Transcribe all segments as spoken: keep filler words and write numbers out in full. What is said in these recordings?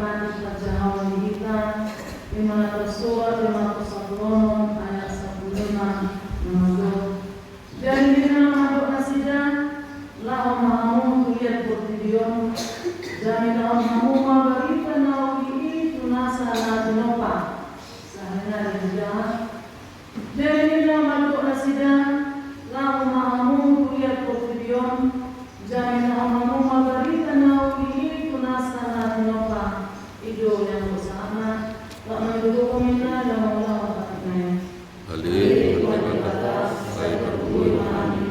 Pajahaon di hita, di mana tersurat di Markus sampulu onom ayat sampulu lima, na mandok. Jadi di na mandok nasida, laho ma hamu tu liat portibi on, jaminahon hamu ma barita na uli i tu nasa na tinopa. Sahali nari hajaha. Jadi di na mandok nasida, laho ma hamu tu liat portibi on, jaminahon hamu ma barita na uli i tu nasa na tinopa. I do yang bersama, tak mendukung mina yang maulah. Haleluya, Debata, sai marguru ma hami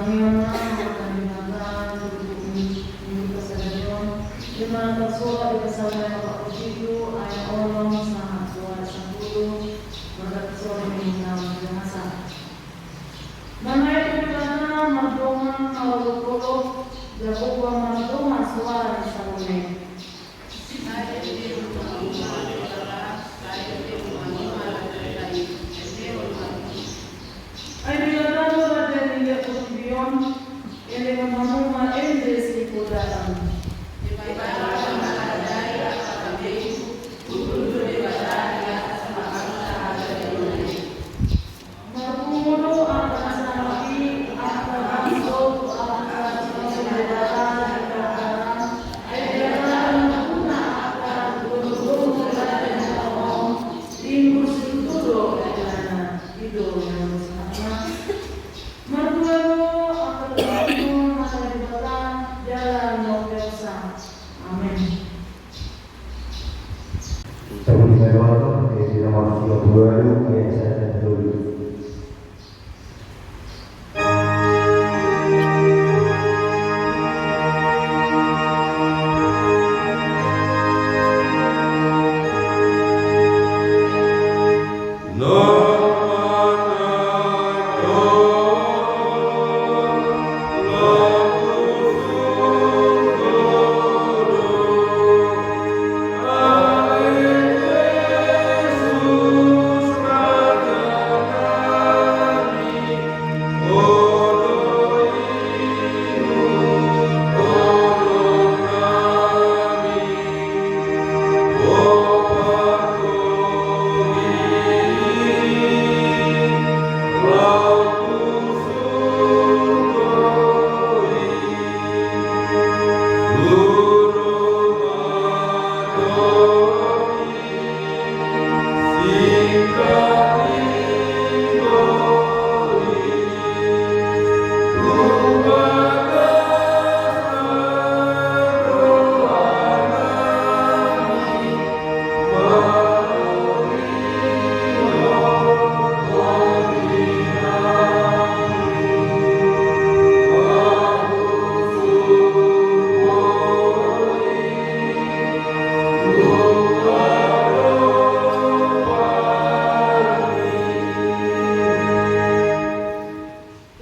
Amang, Amang Debata, di turpuk ni minggu pasadarion, di ma na tarsurat di Psalmen opat pulu pitu, ayat onom sahat tu ayat sampulu, marga tarsurat ni minggu na bahasa. Manaek tu Debata mardongan marolopolop, Jahowa mardongan soara ni Salome. Ai Debata do raja ni liat portibi on, ende ma hamu ma ende sipodaran. Marpungu do angka na salpu i, angka bangso, angka na so Debata di pardalan, ai Debata na marguna angka gomgom ni raja ni tano on, timbul situtu do hutana. I do na sahatna. Martua do angka na marguna angka Debata jala na umpeopsa. Amen. Tabuni ma di Debata, di nomor tiga puluh walu, ayat sada dan tolu.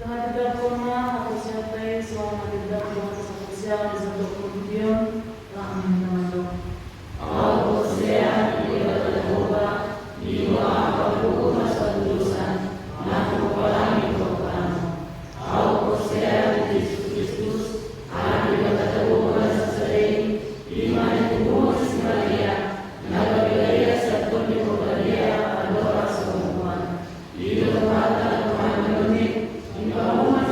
Tangkas didok ma haporseaonta i, songon na didok tu angka saporseaon di sandok portibi on. Amen. Amen. Ahu porsea di Debata Jahowa, di angka na marhata na so tutu, na hupapalangi tu ahu. Ahu porsea di Jesus Kristus, Anak ni Debata Jahowa na sasada i, i ma na itubuhon si Maria, na gabe Maria sian Tondi Porbadia, andorang so hurang. I do Tuhanta na Tuhan ni tondim, i ma na umpeopsa.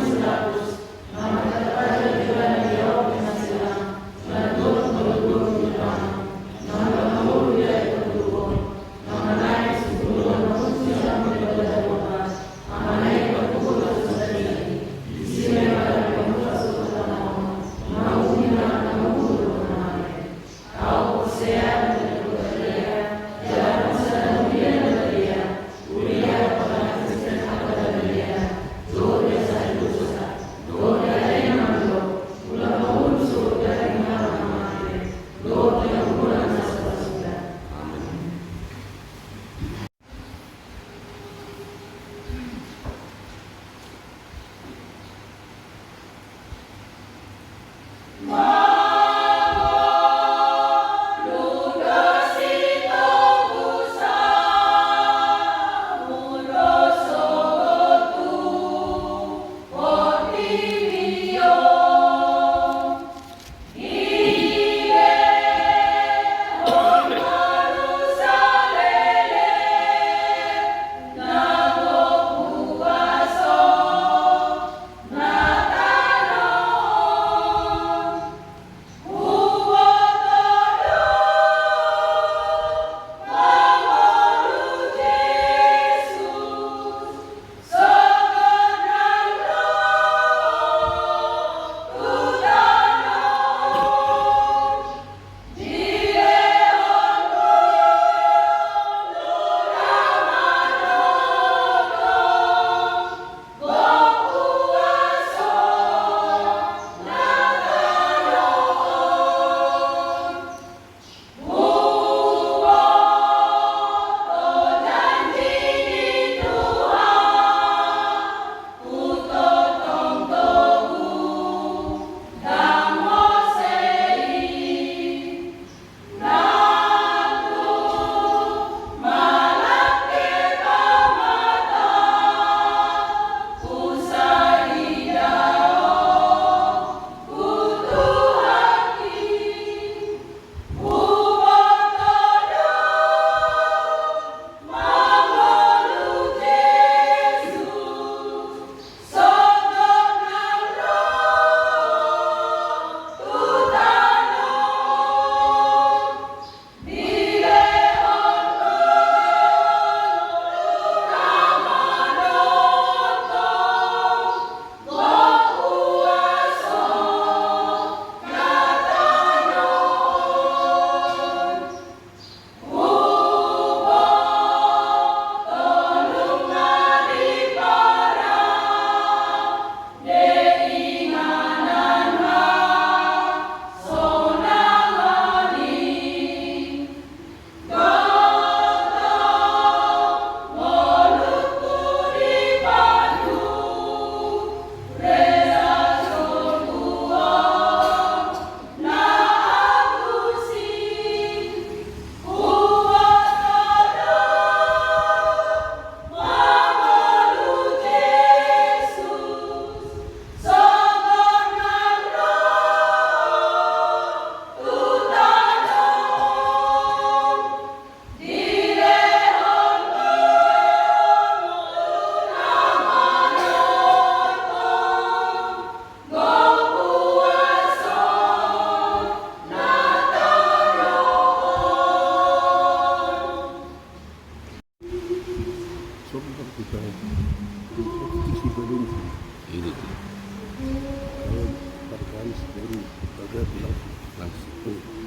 Langsung.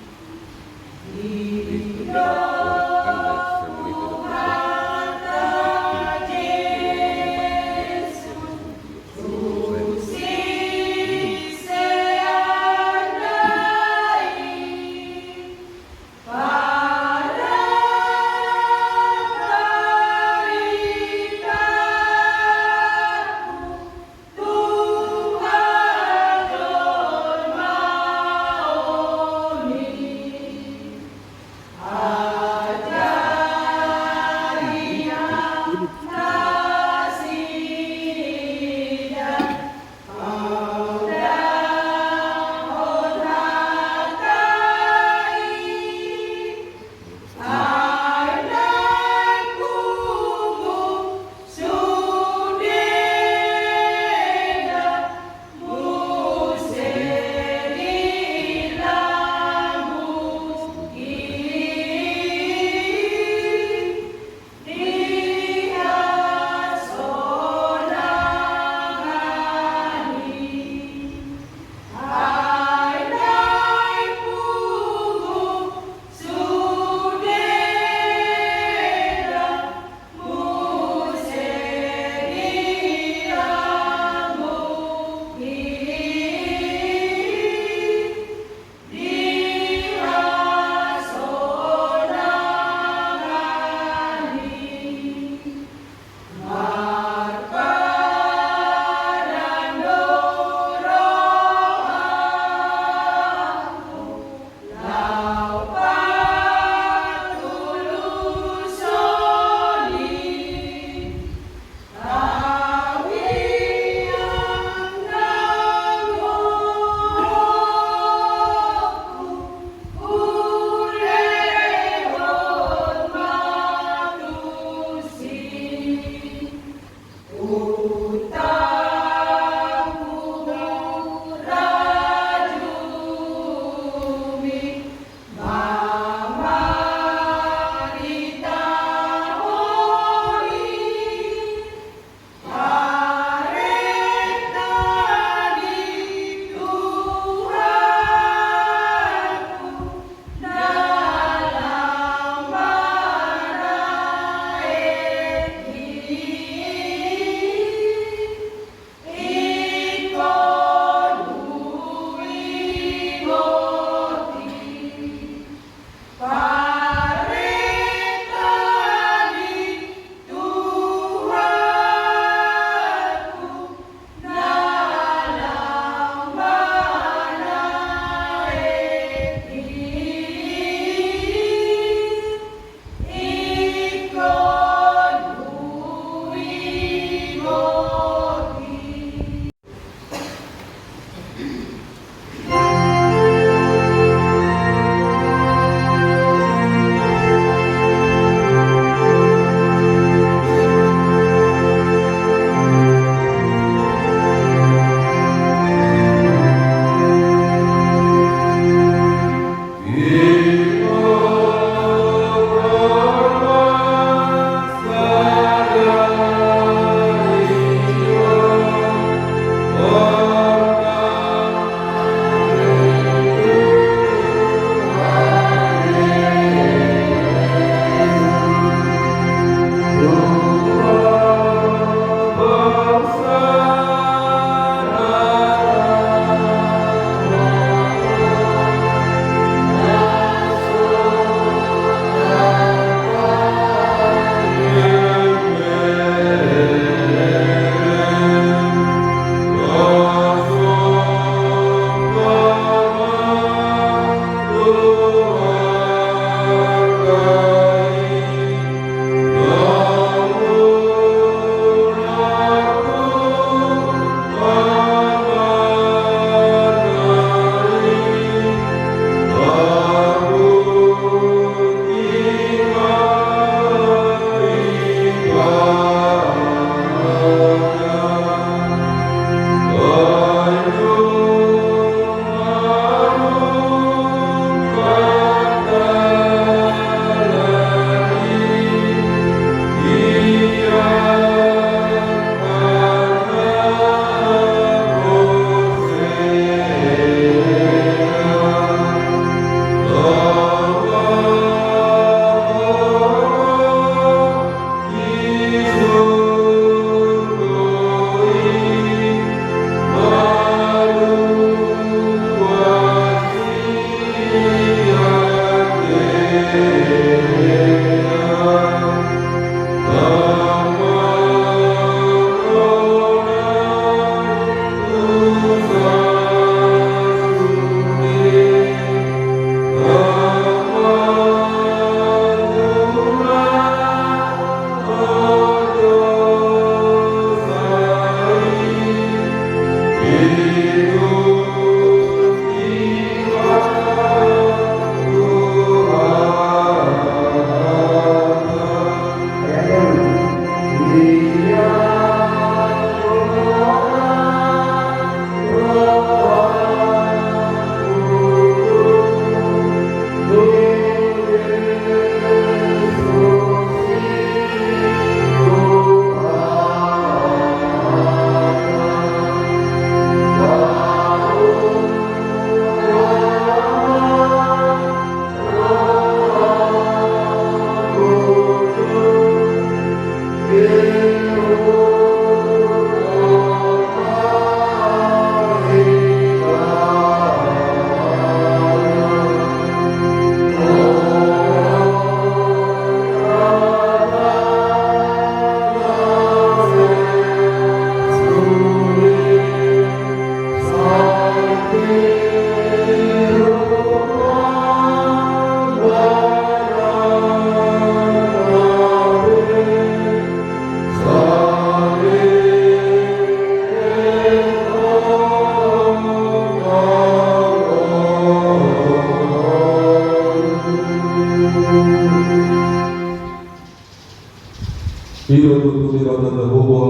Io tutu di Debata Jahowa,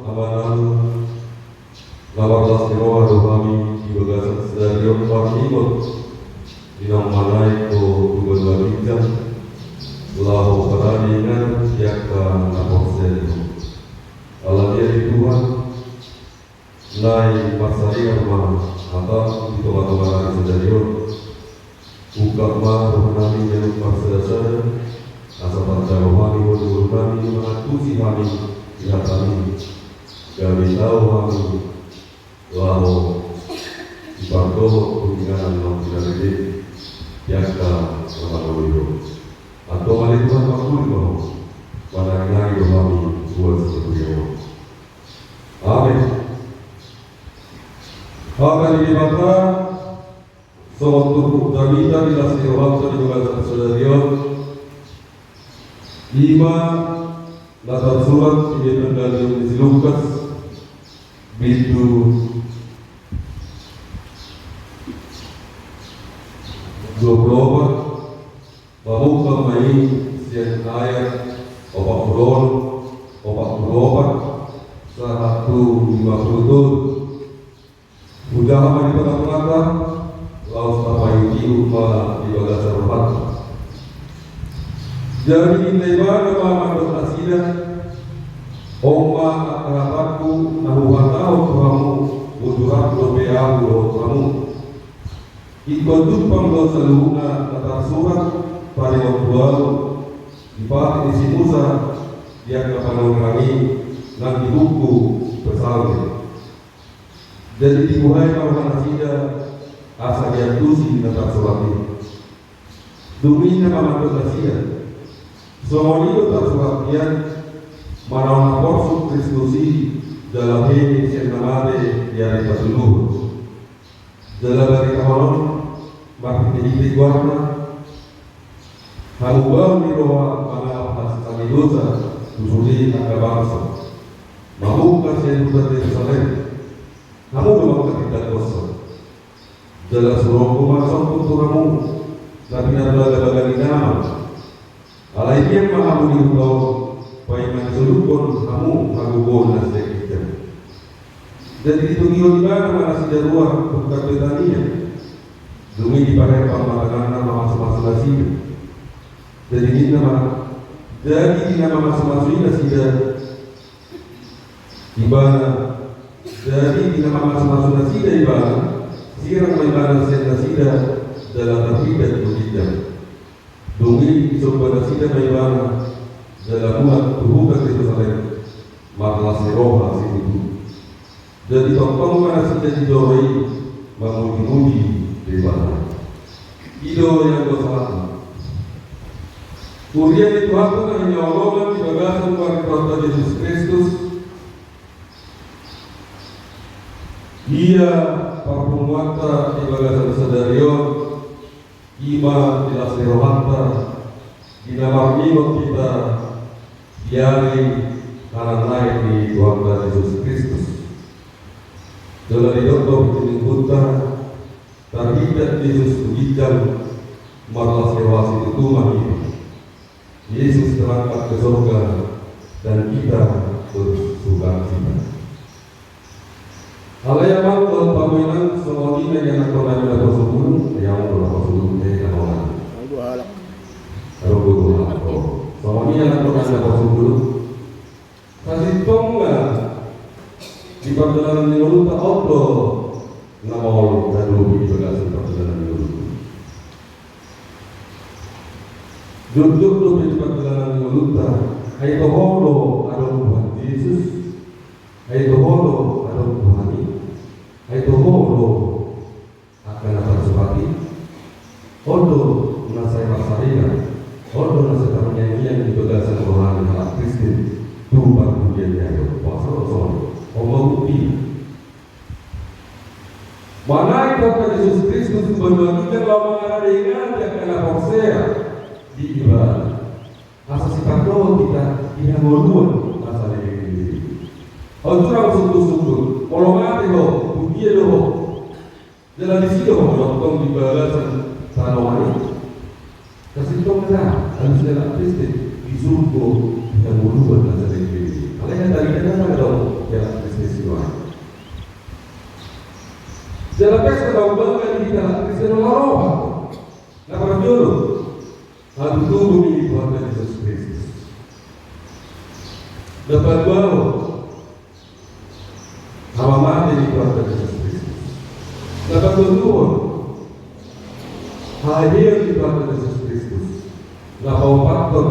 Amanami, na marlas ni roha do hami di bagasan sadari on marningot di naung manaek Ho tu banua ginjang, laho paradingehon di angka na porsea di Ho. Alani i ale Tuhan, nai marsaringar ma hataM di tongatonga nami sadari on. Ungkap ma roha nami ganup marsadasada, asa tarjalo hami Ho di ngolu nami, mangantusi hami di hataMi, gabe tau hami laho sipardohot tu inganan naung pinarade di angka na mangoli Ho. Antong ale Tuhan, mangoli ma Ho, manangihon do hami ruas ni huria on. Amen. Hata ni Debata, songon turpuk jamita di las ni rohanta di bagasan sadari on, i ma na tarsurat di Evangelium ni si Lukas, bindu dua pulu opat, mamungka ma i sian ayat opat pulu onom, opat pulu opat, sahat tu lima pulu tolu. Hujaha ma di tongatonganta, laos tapaihutihut ma di bagasan rohanta. Jadi ninna ibana ma mandok nasida: On ma angka hatangku na huhatahon tu hamu, bujur dope ahu dohot hamu. Ingkon jumpang do saluhutna na tarsurat paringot tu ahu di patik ni si Musa, di angka panorang i, nang di buku Psalmen. Jadi dibuhai ma rohanasida asa diantusi na tarsurat i. Dung i ninna ma mandok nasida: Songon i do tarsurat hian, manaon na porsuk Kristus i, jala hehe sian na mate di ari patoluhon. Jala baritahon on marhitehite goarna, hamubaon ni roha mangalap hasesaan ni dosa tu sude angka bangso, mamungka sian huta Jerusalem. Hamu do mangkatindangkonsa. Jala suruonku ma sompung tu hamu na pinarbagabaga ni damang. Alai mian ma hamu di huta on, paima disolukhon hamu hagogoon na sian ginjang. Jadi ditogihon ibana ma nasida rua tungkan Betania. Dung i dipaherpang ma tanganna mamasumasu nasida. Jadi ninna ma, jadi di na mamasumasu i nasida ibana, jadi di na mamasumasu nasida ibana, sirang ma ibana sian nasida jala tarhindat tu ginjang. Dung i disomba nasida ma ibana jala muat tu huta Jerusalem, marlas ni roha situtu. Jadi tongtong ma nasida di joro i mamujimuji Debata. I do ianggo sahatna. Huria ni Tuhanta na hinaholongan di bagasan goar ni Tuhanta Jesus Kristus, ia parpunguanta di bagasan sadari on, i ma di las ni rohanta di na marningot hita di ari parannaek ni Tuhanta Jesus Kristus. Jala didok do di Minggunta, tarhite Jesus tu ginjang, marlas ni roha situtu ma hita. Yesus terangkat ke sorga dan kita bersukacita. Alai amang dohot inang, songon i ma ianakhon nami naposobulung, ai amang do naposobulung, eh, na maol. Adong do dua halak. Adong do dua halak, oh. Songon i ianakhon nami naposobulung. Sasintongna di pardalanan ni ngolunta on do na maol na dope di bagasan pardalanan ni ngolunta. Jotjot dope di pardalanan ni ngolunta, ai toho do adong Tuhan Jesus, ai toho do adong Tuhan i, ai toho do angka na tarsurat i. On do na sai marsarina, on do na sai tarniangiang di bagasan roha ni halak Kristen tu parpudi ni ari on. Boasa do songon i? On ma buktina. Manaek Tuhanta Jesus Kristus tu banua ginjang laho mangaradei hami angka na porsea di Ibana. Asa sipandohot hita di hangoluan na saleleng ni leleng i. On, tung sungkun-sungkun, molo mate ho, tu dia do ho? Jala disi do ho tongtong di bagasan tano on i? Sasintongna, alus ni halak Kristen di surgo di hangoluan na saleleng ni leleng i. Alai na tarida ndang adong di halak Kristen sinuan. Jala pesta na umbalga di hita halak Kristen on, na parjolo, hatutubu ni Tuhanta Jesus Kristus. Na paduahon, hamamate ni Tuhanta Jesus Kristus. Na patoluhon, haheheon ni Tuhanta Jesus Kristus. Na paopathon,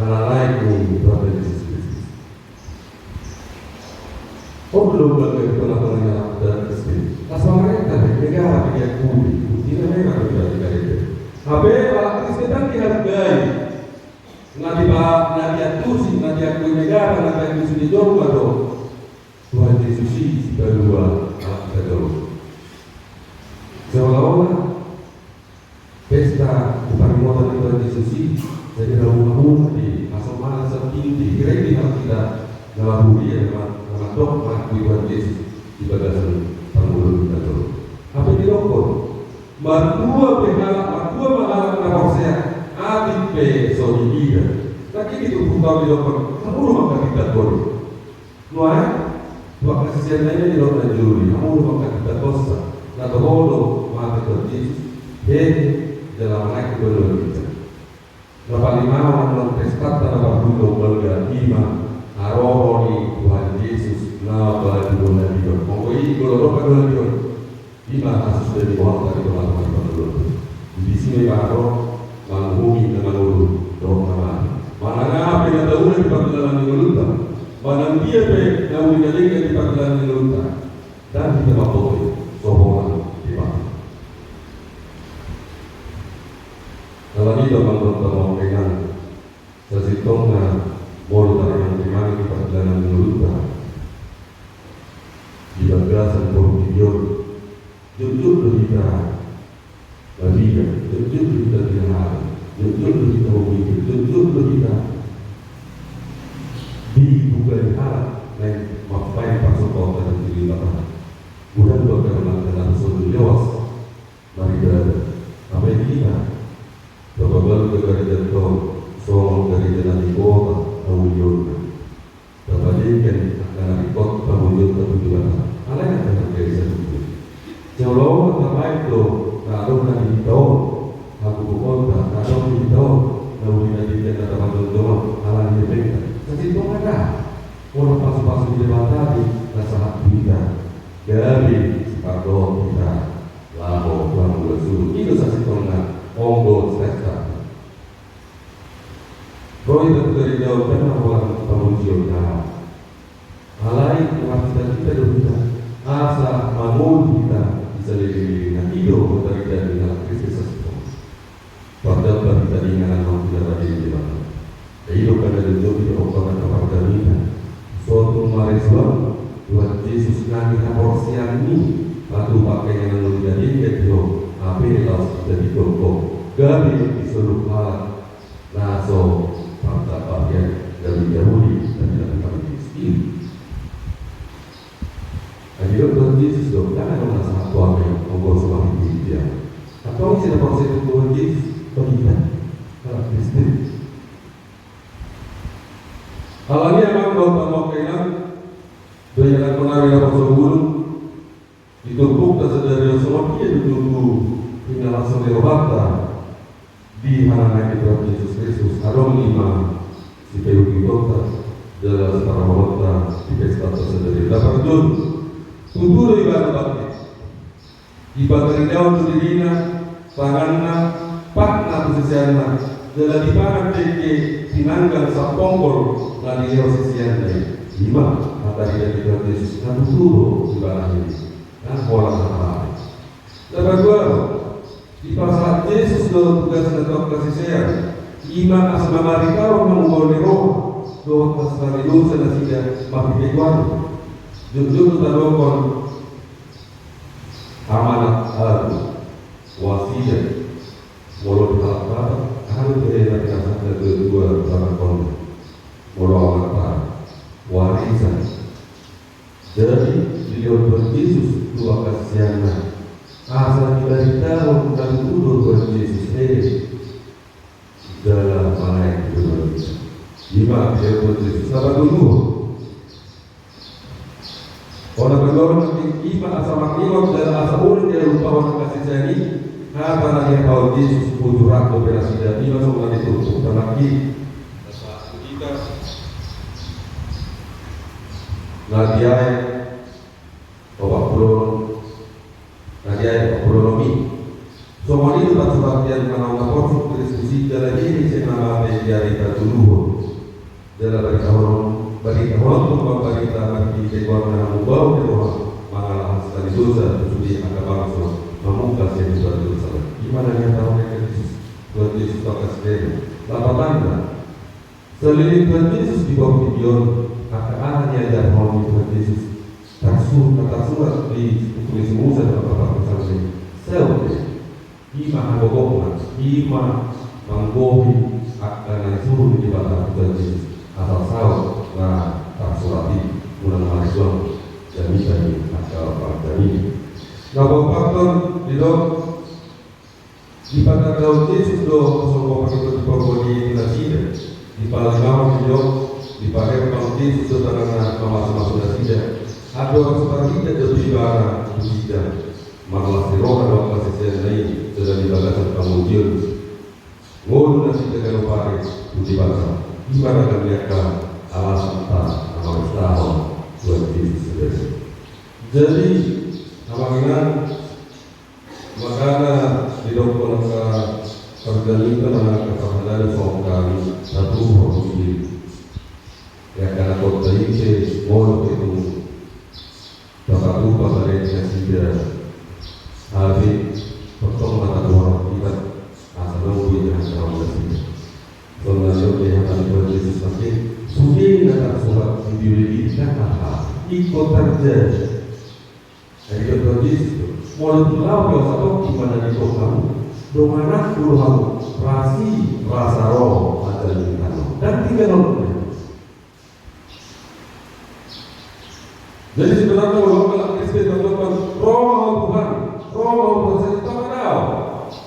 hananaek ni Tuhanta Jesus Kristus. On do umbalga di tonga-tonga ni halak Kristen. Las pamarenta pe, negara pe diakui, buktina merah pe di gareja. Hape halak Kristen ndang dihargai. Na dipa-, na diantusi, na diakui negara, na diantusi ni jolma do Tuhan Jesus i sipalua halak hita jolma. Seolah-olah pesta di paringotan ni Tuhan Jesus i jadi rambu-rambu di hasomana sampinti, kira di halak hita na huria, na ma-, na mandok mengakui Tuhan Jesus di bagasan parngoluon hita jolma. Hape didokkon, martua pe halak, martua ma halak na porsea, atik pe so diida. Nangkin diturpuk tau didokkon, hamu do mangkatindangkon i. Nuaeng, tu angka siseanna i ma didok na jolo i, hamu do mangkatindangkonsa. Na toho do mate Tuhan Jesus, hehe, jala manaek tu banua ginjang. Na palimahon, annon pestanta na parhundul balga i ma haroro ni Tuhan Jesus na baru boladihon. Anggo i, molo ro baru boladihon, i ma hasusda ni rohanta di tonga-tonga ni parngoluon. Di disi ma i marro manguhumi na mangolu dohot na mate. Manang aha pe na taula di pardalanan ni ngolunta, manang dia pe na uli na denggan di pardalanan ni ngolunta, ndang hita mamboto i, sohonan Debata. Alani i do, amang dohot inang, sasintongna molo tarimang-rimangi di pardalanan ni ngolunta di bagasan portibi on, jotjot do hita mabiar, jotjot do hita pinahali, jotjot do hita humilde, jotjot do hita dibuka ni halak naeng mambahen parsombaon tu Debata. Godang do angka dongan na so lewas maribada. Hape di hita, tapabalu gareja tong songon gareja na dibota haulionna. Tapadenggan angka na ringkot pamujionta tu Debata. Alai na tahargai saluhutna. Seolah-olah tapaik do na adong na di hita on, hagogoonta na adong di hita on, na uli na denggan na tapajongjong on, alani hepengta. Sasintongna ndang. Holan pasu-pasu ni Debata do na sahat tu hita. Gabe sipandohot hita laho tu hamuliaon surgo. I do sasintongna, onggo sesta. Ro hita tu gareja on ndang na holan pamujion na. Alai marcita-cita do hita asa mangolu hita di saleleng ni lelengna. I do tarida di halak Kristen sasintongna. Pardamba hita di inganan na hurang ni Debata. Ai i do angka na jongjong di tonga-tonga ni pardamean. So tung maresuang Tuhan Jesus nang di haporseaon i, patupa angka inganan na uli na denggan i, hape laos hita ditongtong gabe di saluhut halak na so martambahian, gabe jabu di hita di Tuhan Jesus i. Ai Didok Tuhan Jesus do, ndang adong na sahat tu Ama i, anggo so marhitehite Ahu. Antong ise na porsea tu Tuhan Jesus? Hita halak Kristen. Alani i amang dohot inang, dohot angka na naposobulung, di turpukta sadari on, songon dia do tutu hinalashon ni rohanta di hahanami Tuhan Jesus Kristus, adong i ma sipaihutihutanta jala siparrohahononta di pestanta sadari on. Na parjolo, tutu do Ibana bangkit. Dipataridahon do dirina, tanganna, patna tu siseanna, jala dipangan dengke, tinanggang saponggol na dilehon siseanna i. I ma patarida ni Tuhan Jesus, na tutu do Ibana i, ndang holan hata. Na paduahon, dipasahat Jesus do tugasna tu angka sisean, i ma asa mamaritahon hamubaon ni roha dohot hasesaan ni dosa nasida marhite goarna. Jotjot do tadokhon amanat agung, wasiat, molo di halak Batak, aha do gabe na pinasahat na dua-dua, molo amanat warisan. Jadi dilehon Tuhan Jesus tu angka siseanna asa dibaritahon na tutu do Tuhan Jesus, he, jala mangayat di joloan i. I ma dilehon Tuhan Jesus. Na patoluhon, on na patoluhon, i ma asa mangingot jala asa unang dilupahon angka sisean i hata na nihatahon Jesus, bujur dope nasida. I ma songon na di turpukta nangkin. Na di ayat opat pulu, na di ayat opat pulu onom i. Songon i do tarsurat di angka naung na porsuk Kristus i, jala dia do ise na mate di ari patoluhon. Jala baritahon, baritahononku ma barita marhite goarna hamubaon ni roha, mangalap hasesaan ni dosa tu sude angka bangso, mamungka sian hita tu dosa. I ma na nihatahon ni Kristus, Tuhan Jesus tu angka siseanna. Lapatanna, saleleng Tuhan Jesus di portibi on, angka aha na niajarhon ni Tuhan Jesus? Tarsu-, na tarsurat di buku ni si Musa dohot angka parpsalmen, saut do i. I ma hagogona, i ma manggohi angka na disuru ni Debata tu Tuhan Jesus, asa saut na tarsurat i, unang marisuang jamita ni angka parjamita. Na paopathon didok, dipatandahon Jesus do hasongopan i tu parboruon ni nasida. Dipalimahon didok, dipaherpang Jesus do tanganna mamasumasu nasida. Andorang so tarida dope Ibana tu nasida, marlas ni roha do angka siseanna i, jala di bagasan hamuliaon ngolu nasida ganup ari tu Debata. I ma ragam ni angka alasanta na maristahon Tuhan Jesus sadari. Jadi, amang inang, makana didokhon angka parjamita, angka parhalado, songon hami, tatuhor di angka na tonta i pe, molo pe tung tapatupa bale di nasida, gabe tongtong ma tatuhor hita, asa nunga boi hata ni nasida. Songon na nidok di hata ni Tuhan Jesus nangkin, sude na tarsurat di Bibel i, na aha ingkon tarjadi. Jadi didok Tuhan Jesus do, molo tung laho pe ahu satongkin manangihon hamu, dongananku do hamu, rasi, rasa ro, ajar ni hamu. Ndang tinggal on. Jadi sebenarnya molo halak Kristen mandok, ro ma ahu Tuhan, ro ma ahu Tuhan, sai tong do.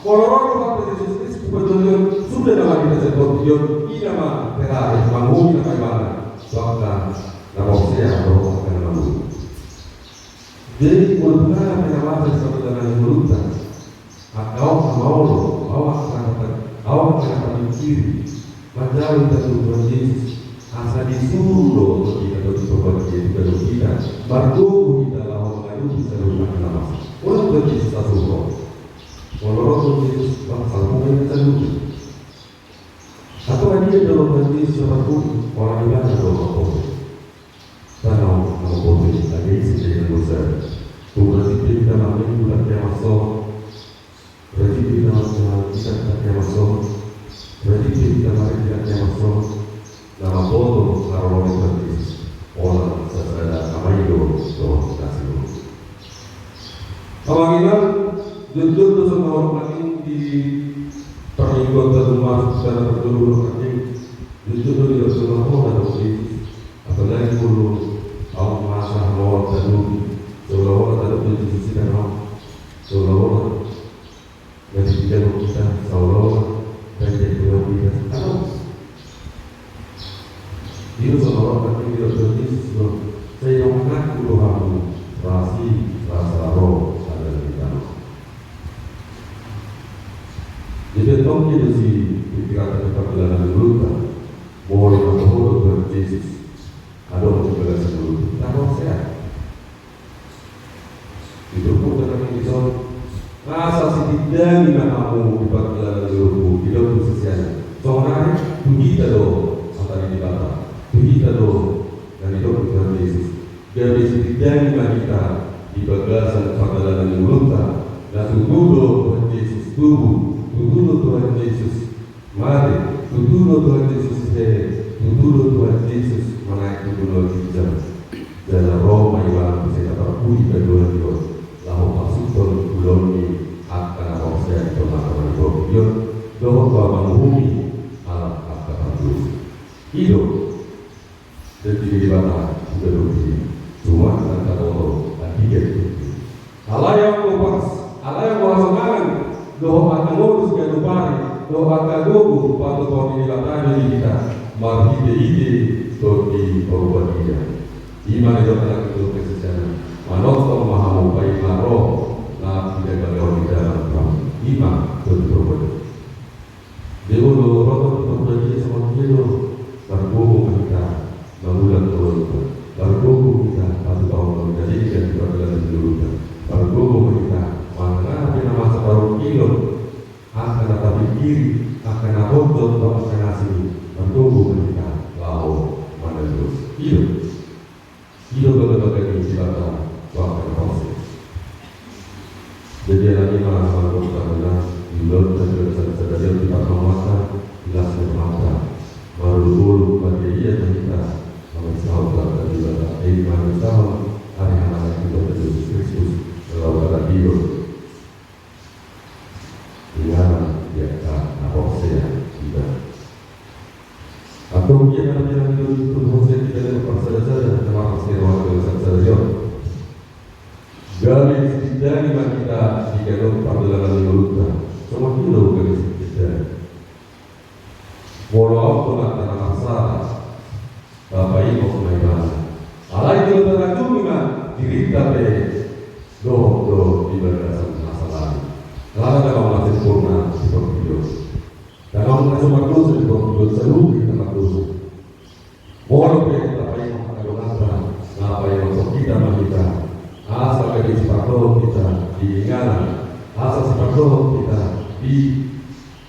Molo ro Tuhan Jesus Kristus tu parjolo on, sudah nama kita seperti on, i nama terakhir, manggohi nama Ibana. Bahkan, nama usia, bahkan nama. Jadi, molo tung na pernah masa seperti nama yang berutang, angka on na maolo, ahu angka na pa-, ahu angka na pamingkiri, manjalo hita tu Tuhan Jesus, asa disuru do hita tu Tuhan Jesus, tu hita, margogo hita laho mangadopi saluhut angka na masa. Molo Tuhan Jesus tasuru, molo ro Tuhan Jesus, bang saluhut angka na saluhut. Atau dia do Tuhan Jesus saluhut, orang bilang do apa? Tano, apa boleh, ada isi dari dosa. Tung rajin pe hita marminggu, ndang hea marsogot. Rajin pe hita marjaha, hita ndang hea marsogot. Rajin pe hita marende, ndang hea marsogot. Na mamboto haroro ni Tuhan Jesus, holan sasada amang inang dohot na sihol. Amang inang, jotjot do songon na hurang nangkin di parmingguanta tung masuk tu na parjolo nangkin, jotjot do didok songon na hurang do Jesus. Apalagi molo ahu masa maol tadua, so rasa ro sadari di tano. Jadi antong dia do si pikiran, tapi pardalanan ni ngolunta, molo na toho do Tuhan Jesus adong di bagasan ngolunta, tano sehat. Di turpukta nami dison, asa sitindangi ma hamu di pardalanan ni ngolungku, didok tu siseanna. Songon i tu hita do hata ni Debata, tu hita do na nidok ni Tuhan Jesus. Gabe sitindangi ma hita di bagasan pardalanan ni ngolunta, na tutu do Tuhan Jesus tubu, tutu do Tuhan Jesus mate, tutu do Tuhan Jesus hehe, tutu do Tuhan Jesus manaek tu banua ginjang. Jala ro ma Ibana muse na parpudi paduahon i, laho pasuthon ulaon ni angka na porsea di tonga-tonga ni portibi on, dohot laho manguhumi halak angka pardosa. I do. Jadi di Debata sudah rugi, cuma angka boto antigen. Alai anggo pars, alai anggo hasonangan dohot angka modus ganup ari dohot angka gogo patupaon ni Debata do di hita marhite-hite Tondi Porbadia. I ma na nidok ni Tuhan Jesus, manongtong ma hamu paima ro na pinagaleon ni damang, i ma Tondi Porbadia. Dia molo ro Tondi Porbadia, songon dia do, margogo ma hita mangulak ulaonta, margogo hita patupahon na denggan di pardalanan ni ngolunta, margogo ma hita manang pe na masa parungkilon, angka na tapingkiri, angka na bontot dohot angka na asing i, margogo ma hita laho mandalan. I do. I do bagabaga ni Debata tu angka na porsea. Jadi alani ma, manggohi hita ma di ulaonta di bagasan sadari on, di parmamuanta, di las ni rohanta, marolopolop ma di Debata, marsaor ma di Debata, i ma marsaor ari hita tu Tuhan Jesus Kristus, laho maradido inganan di angka na porsea di Ibana. Antong dia na pinangido ni Tuhan Jesus, hita na marsada-sada, na marlas ni roha di bagasan sadari on, gabe sitindangi ma hita di ganup pardalanan ni ngolunta. Songon dia do gabe sitindangi. Molo aut do na marsada, tapaingot ma Ibana. Alai jolo tarajumi ma dirinta pe dohot do di bagasan hasadaon. Alana ndang adong na sempurna di portibi on. Ndang adong na so mardosa di portibi on, saluhutna mardosa. Molo pe tapaingot angka donganta, na paingothon hita ma hita, asa gabe sipardohot hita di inganan, asa sipardohot hita di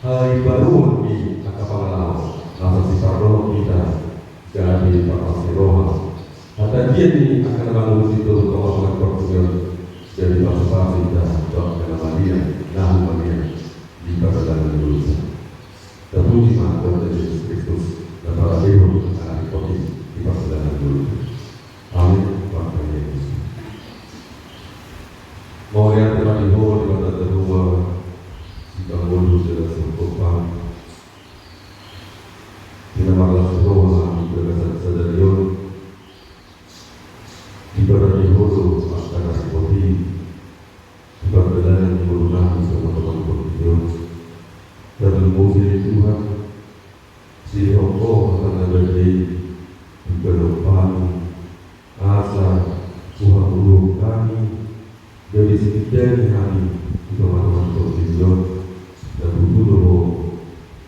haimbaruon ni angka pangalaho, asa sipardohot hita gabe parlas ni roha. Hata dia ni angka na mangolu di tonga-tonga ni portibi on, gabe pasu-pasu hita tu angka na maliang, na humaliang di pardalanan ni ngolunta. Tapuji ma Tuhan Jesus Kristus, na paradehon angka na ringkot i di pardalanan ni ngolunta. Amin. Martangiang ma hita. Mauliate ma di Ho Debata Jahowa, Sipangolu jala Sihophop, di na marlas ni roha di bagasan sadari on, diparade Ho do angka na ringkot i di pardalanan ni ngolunami di tonga-tonga ni portibi on. Tarlumobi ale Tuhan, silehon Ho hata na badia i tu ganup hami, asa huhamuruhon hami, gabe sitindangi hami di tonga-tonga ni portibi on, na tutu do Ho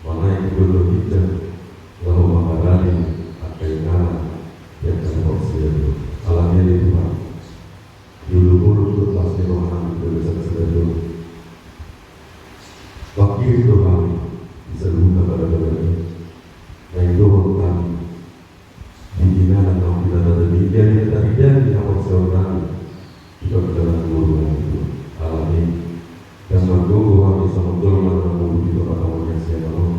manaek tu banua ginjang laho mangarade angka inganan di angka na porsea. Alani i ale Tuhan, di ulu-ulu dohot las ni rohanami di bagasan sadari on, pangkirim do hami di saluhutna bagabaga i, na indohon hami di inganan naung pinarade i, gabe na taringanhon haporseaonnami di pardalanan ni ngolunami. Alani i, ndang margogo hami songon jolma na mangolu di tonga-tonga ni hasiangan on.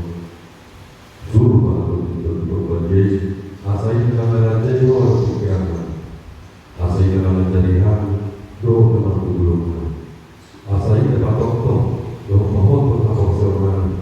Suru ma Ho Tondi Porbadia i, asa i na mangarajai roha dohot pingkiranna, asa i na mangajari hami dohot na marhulahula, asa i na patongtong dohot pahothon haporseaonnami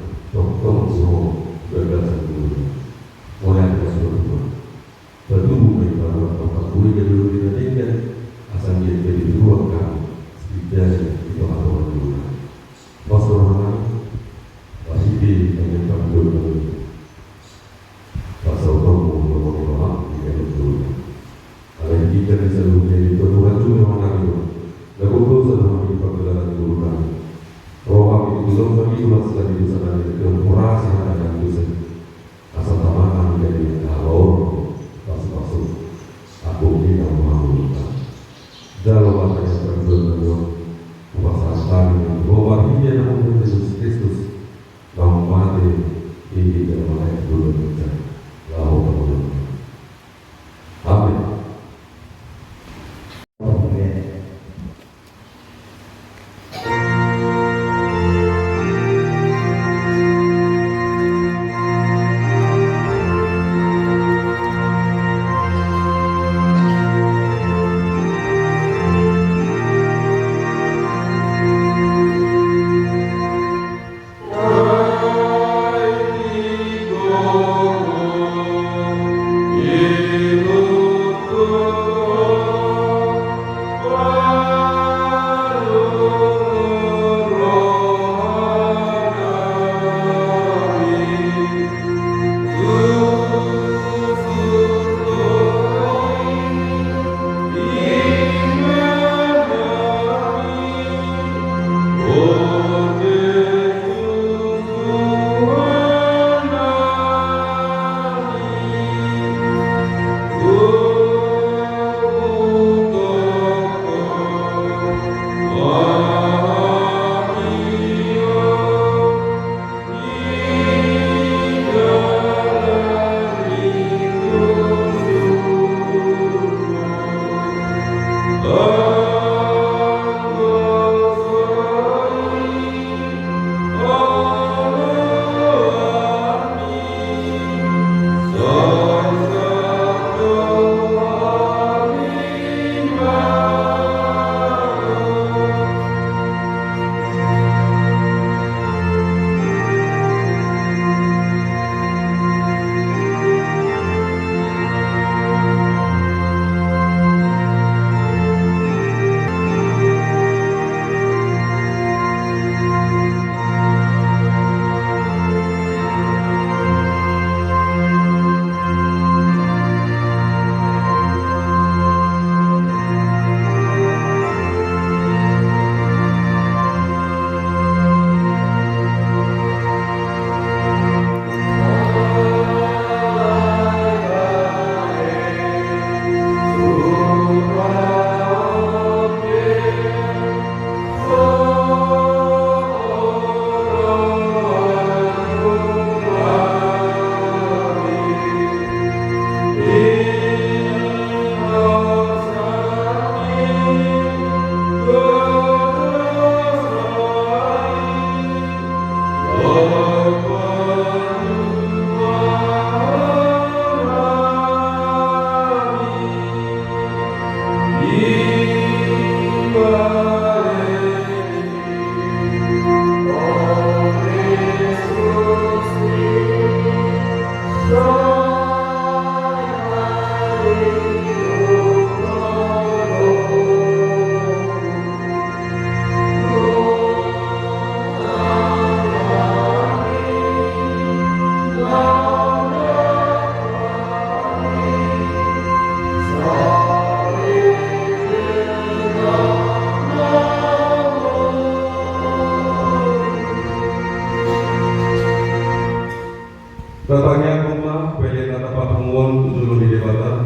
Tatangiangkon ma pelean na tapapungu on tu jolo ni Debata.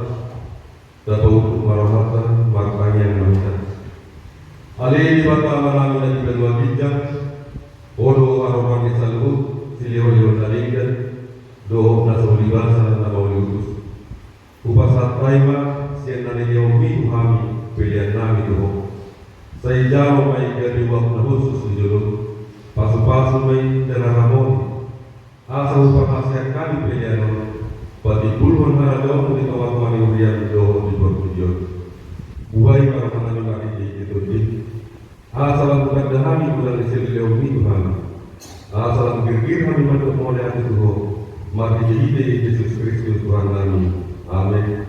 Tapautuk ma rohanta, martangiang ma hita. Ale Debata Amanami na di banua ginjang, Ho do haroran ni saluhut silehonlehon na denggan dohot na so uli basa na mauli utus. Hupasahat hami ma sian na nilehonmi tu hami peleannami tu Ho. Sai jalo ma i gabe uap na hushus di jolom. Pasupasu ma i jala ramoti, asa huparhaseang hami pelean on patimbulhon harajaonmu di tongatonga ni huriam dohot di portibi on. Buhai ma rohanami marhitehite Tondim, asa lam hutanda hami godang ni silehonmi tu hami. Asa lam girgir hami mandok mauliate tu Ho, marhitehite Jesus Kristus Tuhannami. Amen.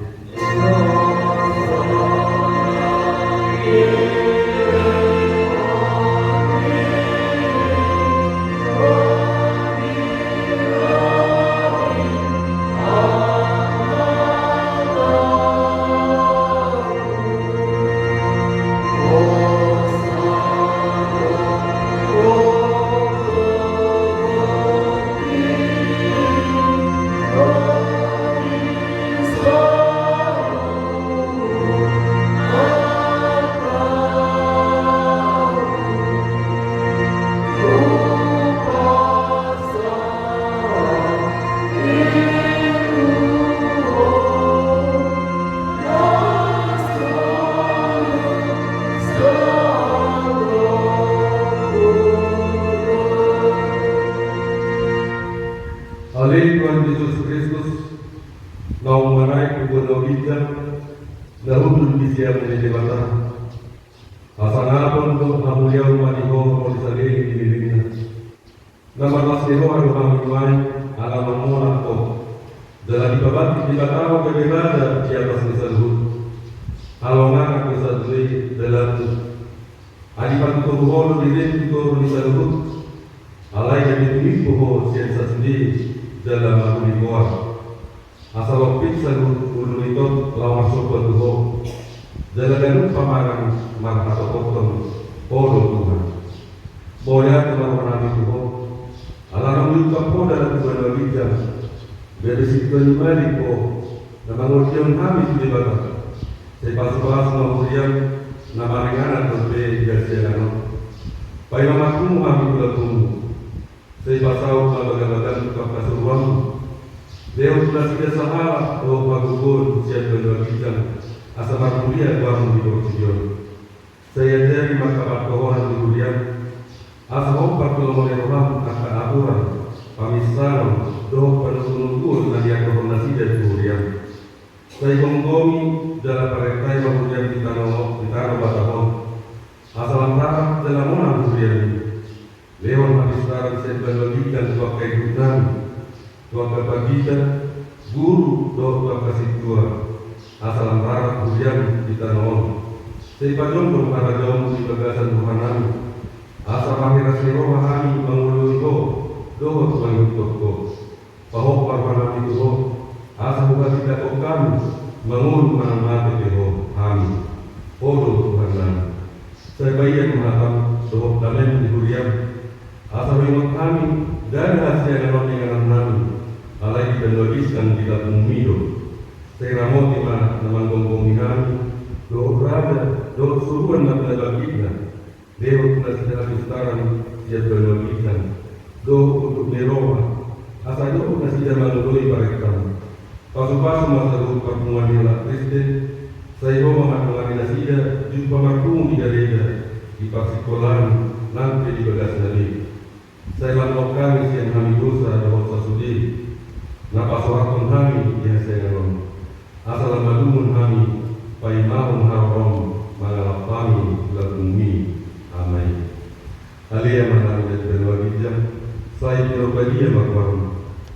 Ale Tuhan Jesus Kristus, naung manaek tu banua ginjang, na hundul di siamun ni Debata. Hasangapon dohot hamuliaon ma di Ho ro di saleleng ni lelengna. Na marlas ni roha do hami nuaeng ala mamolak Ho. Jala dipabangkit Debata Ho gabe Raja di atas ni saluhut. Halongangan do sadia i dalanmu. Ai dipatupa Ho do dirim tu toru ni saluhut. Alai gabe tumimbo Ho sian sasude jala maruli goar. Asa lompit saluhut ulu ni tonga laho marsomba tu Ho. Jala ganup pamangan marhatopothon Ho do Tuhan. Mauliate ma rohanami tu Ho. Ala naung diungkap Ho dalan tu banua ginjang. Gabe sintua ni malim Ho na mangondihon hami tu Debata. Sai pasupasu ma huriam na maringanan dope di hasiangan on. Paima marpungu hami tu lambungmu. Sai pasaut ma bagabagam tu angka suruanmu. Lehon tu nasida sahalak dohot hagogoon sian banua ginjang, asa marmulia goarmu di portibi on. Sai ajari ma angka partohonan di huriam, asa hombar tu lomo ni roham angka aturan, paminsangon dohot panongkuon na niaturhon nasida tu huriam. Sai gomgomi jala parentahi ma huriam di tano, di tano Batak on. Asa lam rarap jala monang huriam i. Lehon hapistaran sian banua ginjang tu angka induknami, tu angka pandita, guru dohot tu angka sintua. Asa lam rarap huriam di tano on. Sai pajongjong harajaonmu di bagasan rohanami. Asa marhiras ni roha hami mangoloi Ho dohot mangihuthon Ho. Pahombar ma hami tu Ho, asa huhatindangkon hami mangolu manang mate pe Ho hami. Ho do Tuhannami. Sai paian ma hatam dohot damem di huriam. Asa huingot hami ndada hasiangan on di ingannami, alai di banua ginjang di lambungmi do. Sai ramoti ma na manggomgomi hami, dohot raja dohot suruan na pinabangkitna. Lehon tu nasida hapistaran sian banua ginjang dohot unduk ni roha, asa dohot nasida mangoloi parentam. Pasupasu ma saluhut parpunguan ni halak Kristen, sai Ho ma mandongani nasida jumpa marpungu di gareja, parsikolaan nang pe di bagasna be. Sai lam lohot hami sian hami dosa dohot sasudena na pasorathon hami di hasiangan on. Asa lam malumon hami paimahon harorom mangalap hami lambungmi. Amen. Ale Amanami na di banua ginjang, sai pinarbadia ma goarmu.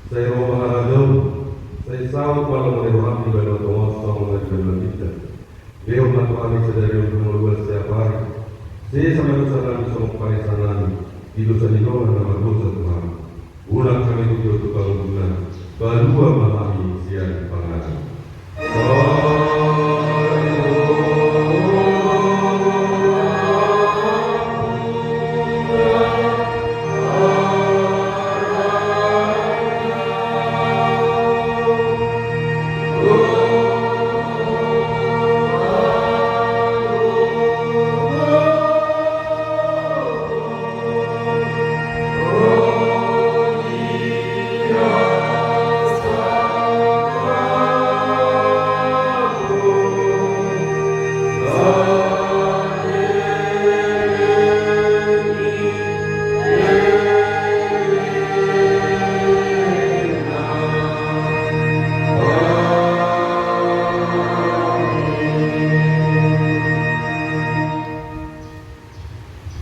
Sai ro ma harajaon, sai saut ma lomo ni roham di banua tonga on songon na di banua ginjang. Lehon ma tu hami sadari on hangoluan siapari. Sesa ma dosanami songon panesanami di dosa ni dongan na mardosa tu hami. Unang hami tu jolo tu pangunjunan. Palua ma hami sian pangago.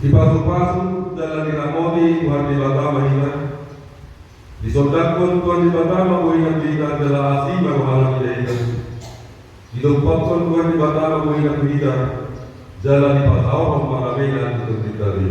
Dipasupasu jala diramoti Tuhan Debata ma hita. Disondangkon Tuhan Debata ma bohina tu hita jala asi ma rohana tu hita. Didompakkon Tuhan Debata ma bohina tu hita jala dipasaorhon ma damena tu tonditta be.